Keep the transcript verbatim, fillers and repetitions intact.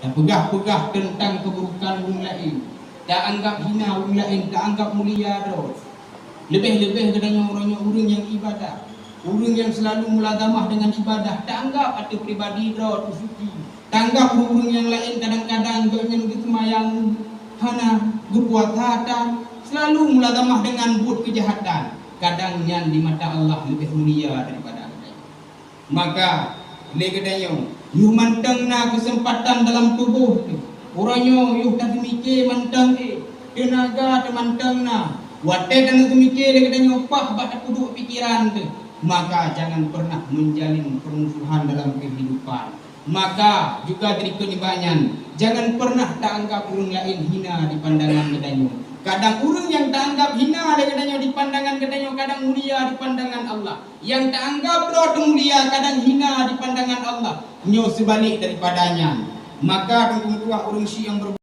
Tapeugah-peugah teuntang keuburukan ureuëng laén, taanggab hina ureuëng laén, taanggab mulia droe. Leubeh-leubeh geutanyoe uroe nyoe ureuëng nyang ibadah, ureuëng nyang seulalu mulazamah deungon ibadah, taanggab ateueh pribadi droe teusuci. Taanggab ureuëng nyang laén kadang-kadang gobnyan geuseumayang hana, geupuasa tan, seulalu mulazamah deungon buet keujahatan. Kadang nyan di mata Allah leubeh mulia daripada geutanyoe. Maka, lé geutanyoe, yôh mantong na keuseumpatan dalam tuboh teuh. Uroe nyoe yôh taseumike mantong éh, teunaga teuh mantong na. Watée taneuk seumike lé geutanyoe paih bak tapeuduek pikeran teuh, maka jangan pernah menjalin permusuhan dalam kehidupan. Maka juga dirikot nibak nyan, jangan pernah taanggab ureuëng laén hina di pandangan geutanyoe. Kadang ureuëng nyang taanggab hina lé geutanyoe di pandangan geutanyoe kadang mulia di pandangan Allah. Nyang taanggab droe teuh mulia kadang hina di pandangan Allah. Nyoe seubalek daripada nyan. Maka teungku meutuah ureuëng syiek nyang ber-